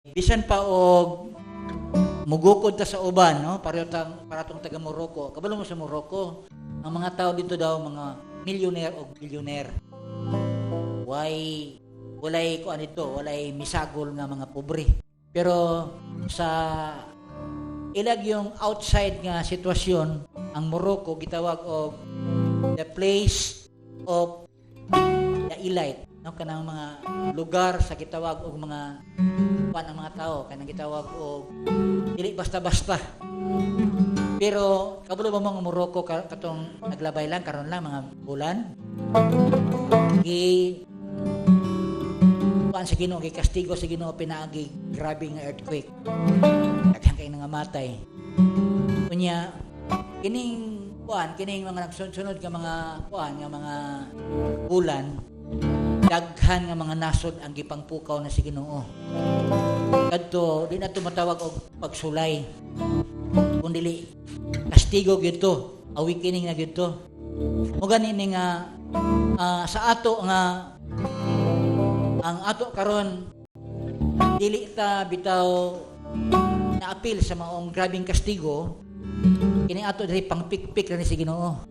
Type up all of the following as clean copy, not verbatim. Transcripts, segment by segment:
Bisan pa og mugukod ta sa uban, no? Pareho tang para tong taga Morocco. Kabalo mo sa Morocco, ang mga tao dito daw mga millionaire o billionaire. Why walay kuan dito, walay misagol nga mga pobre. Pero sa ilag yung outside nga sitwasyon, ang Morocco gitawag og the place of the elite, no? Kanang mga lugar sa gitawag og mga kuan ang mga tao, kanang gitawag og dili basta-basta. Pero kabalo ba mga Morocco, katong naglabay lang karon lang mga bulan, gi kuan sa Ginoo, gikastigo sa Ginoo pinaagi grabe nga earthquake, daghan kay nangamatay. Unya kining kuan, kining mga nagsunod nga mga kuan nga mga bulan, daghan nga mga nasod ang gipangpukaw na si Ginoo. Kadto di na to matawag og pagsulay kun dili kastigo gyud to, awakening na gyud to. Mo gani ni nga sa ato nga ang ato karon dili ta bitaw naapil sa maong grabing kastigo, kini ato diri pangpikpik ra ni si Ginoo.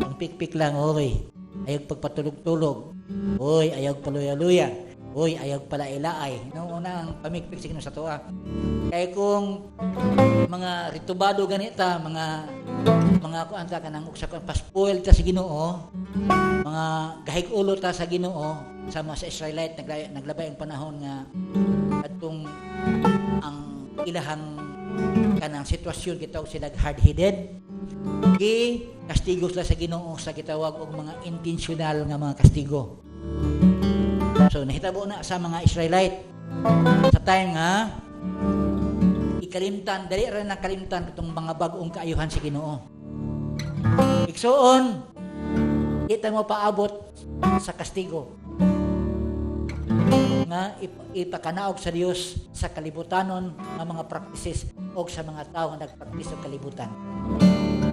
Pangpikpik lang. Oy, ayaw pagpatulog-tulog. Oy, ayaw paluya-luya. Oy, ayaw palailay, no? Una ang pamikpik sa Ginoo sa atoa. Kay kung mga ritubado ganita, mga kuan ta, kanang usa ka paspoil ta sa Ginoo, mga gahig ulo ta sa Ginoo, sama sa Israelite, naglabay ang panahon nga adtong ang ilahang kanang sitwasyon, gitawag sila hard-headed, gi kastigo sila sa Ginoo sa gitawag og mga intentional nga mga kastigo. So nahitabo na sa mga Israelite sa time nga ikalimtan, dali ra na kalimtan itong mga bag-ong kaayuhan sa Ginoo. Igsuon, kita mo paabot sa kastigo nga ipakanaog sa Dios sa kalibutanon nga mga practices o sa mga tao nga nagpractice sa kalibutan.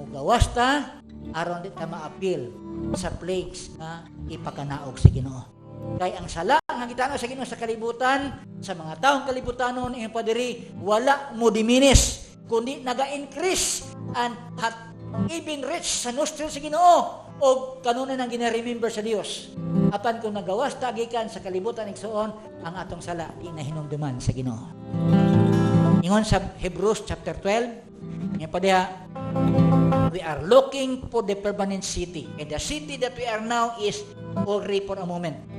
Mugawas ta aron di ta maapil sa plagues nga ipakanaog sa Ginoo. Kay ang sala nga gitanaw sa Ginoo sa kalibutan, sa mga taong kalibutanon iyong padiri, wala mo diminish, kundi naga-increase and hath even reach sa nostril sa Ginoo o kanunan ang gina-remember sa Dios. Apan kung nagawas ta gikan sa kalibutan, igsuon, ang atong sala di na hinumduman sa Ginoo. Ingon sa Hebrews chapter 12, nga pa diha, we are looking for the permanent city. And the city that we are now is already for a moment.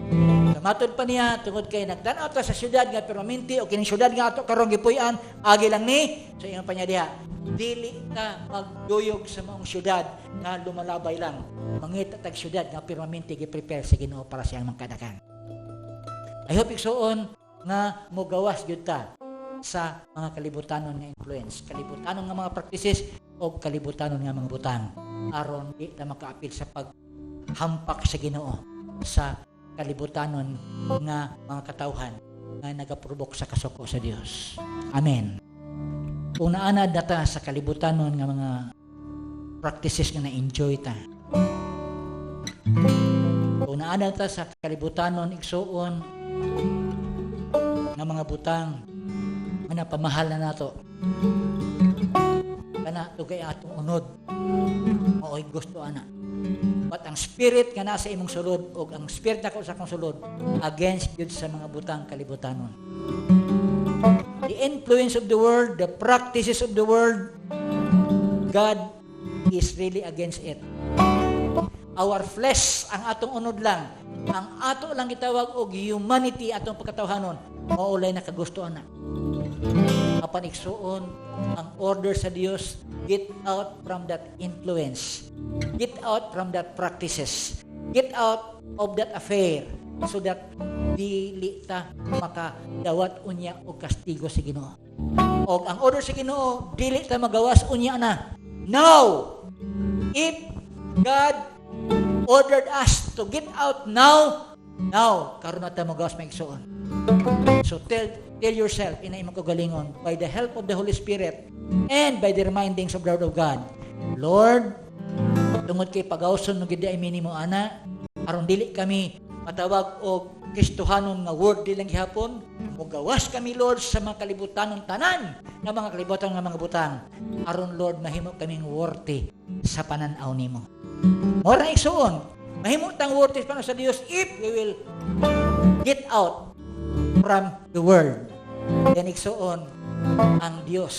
So, matod pa niya, tungod kay nagtanaw ta sa syudad nga permanente o kining syudad nga ato karon gipuy-an, agi lang ni. So ingon pa niya diha, dili ta magduyog sa maong syudad nga lumalabay lang. Mangita tag syudad nga permanente gi-prepare sa Ginoo para sa iyang mga kanakan. I hope, igsuon, nga mogawas gyud ta sa mga kalibutanon nga influence, kalibutanon nga mga practices o kalibutanon nga mga butang aron di ta makaapil sa paghampak sa Ginoo sa kalibutanon nga mga katawhan nga nagaprovoke sa kasuko sa Dios. Amen. Kung naanad na ta sa kalibutanon nga mga practices nga na-enjoy ta. Kung naanad ta sa kalibutanon, igsuon, nga mga butang nga napamahal na nato, kana tugay atong unod, mao'y gusto ana. But ang spirit nga nasa imong sulod o ang spirit nako sa akong sulod, against gyud sa mga butang kalibutanon. The influence of the world, the practices of the world, God is really against it. Our flesh, ang atong unod lang, ang ato lang gitawag og humanity, atong pagkatawhanon, mao lay nakagusto ana. Apan, igsuon, ang order sa Dios, get out from that influence. Get out from that practices. Get out of that affair so that dili ta makadawat unya og kastigo sa Ginoo. Og ang order sa Ginoo, dili ta magawas unya na. Now, if God ordered us to get out now, now, karon na ta magawas, mga igsuon. So tell yourself in imong kagalingon, by the help of the Holy Spirit and by the remindings of the Word of God, Lord, tungod kay pagawson no gid ay minimo ana, aron dili kami matawag og Kristohanon nga worldly lang gihapon. Mugawas kami, Lord, sa mga kalibutanon tanan nga mga kalibutan nga mga butang aron, Lord, mahimo kaming worthy sa panan-aw nimo. Mao ra, igsuon, mahimo tang worthy sa pananaw sa Dios if we will get out from the world. Then, igsuon, ang Dios,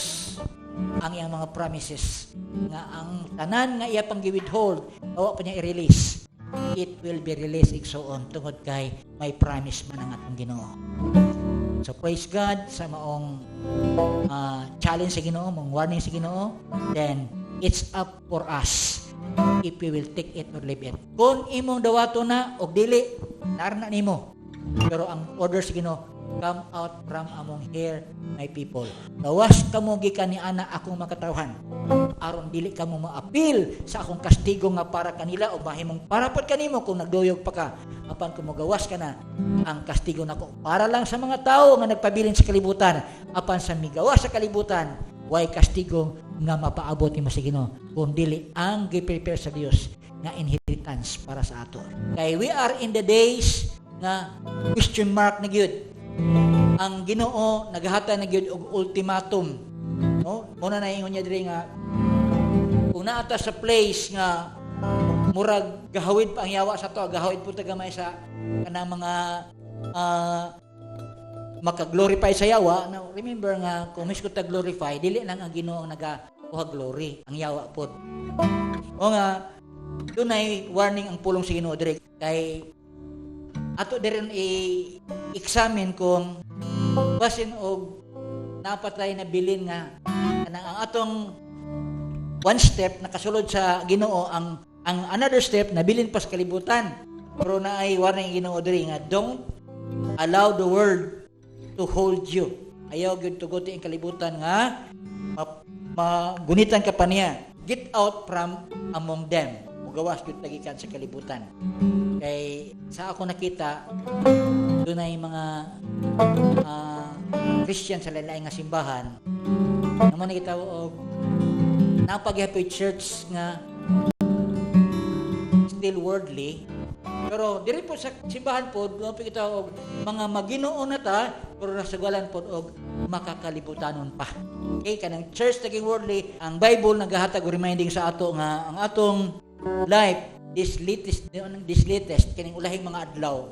ang iyang mga promises nga ang tanan nga iya pang gi-withhold, wa pa niya i-release, it will be released, igsuon, tungod kay may promise man ang atong Ginoo. So praise God sa maong challenge sa Ginoo, maong warning sa Ginoo. Then it's up for us if we will take it or leave it. Kung imong dawato na og dili, naa ra na nimo. Pero ang order sa Ginoo, "Come out from among her, my people." Gawas kamo gikan ni ana, akong makatawhan, aron dili kamo maapil sa akong kastigo nga para kanila o mahimong para pod kanimo kung nagduyog pa ka. Apan kung mogawas ka na, ang kastigo nako para lang sa mga tao nga nagpabilin sa kalibutan. Apan sa migawas sa kalibutan, way kastigo nga mapaabot nimo sa Ginoo kung dili ang gi-prepare sa Dios nga inheritance para sa ato. Kay we are in the days nga question mark na gyud. Ang Ginoo naghatag na gyud og ultimatum. No? Mao na naingon niya diri nga kung naa ta sa place nga murag gahawid pa ang yawa sa to, gahawid po ta gamay sa kanang mga maka-glorify sa yawa. Now, remember nga kung misko ta glorify, dili lang ang Ginoo ang nagakuha glory, ang yawa pod. O nga dunay warning ang pulong sa Ginoo diri kay ato diri i-examine kung basin og napatay na bilin nga kanang ang atong one step nakasulod sa Ginoo, ang another step nabilin pa sa kalibutan. Pero naay warning ang Ginoo diri nga don't allow the world to hold you. Ayaw gyud tuguti ang kalibutan nga magunitan ka pa niya. Get out from among them. Mugawas gyud ta gikan sa kalibutan. Kay sa ako nakita, dunay mga Christian sa lain nga simbahan naman nakita og napagihapoy church nga still worldly, pero diri po sa simbahan po doon kita og mga maginoo na ta pero nasugwalan po og makakalibutanon pa. Okay, kanang church naging worldly. Ang Bible nagahatag og reminding sa ato nga ang atong life this latest kining ulahing mga adlaw.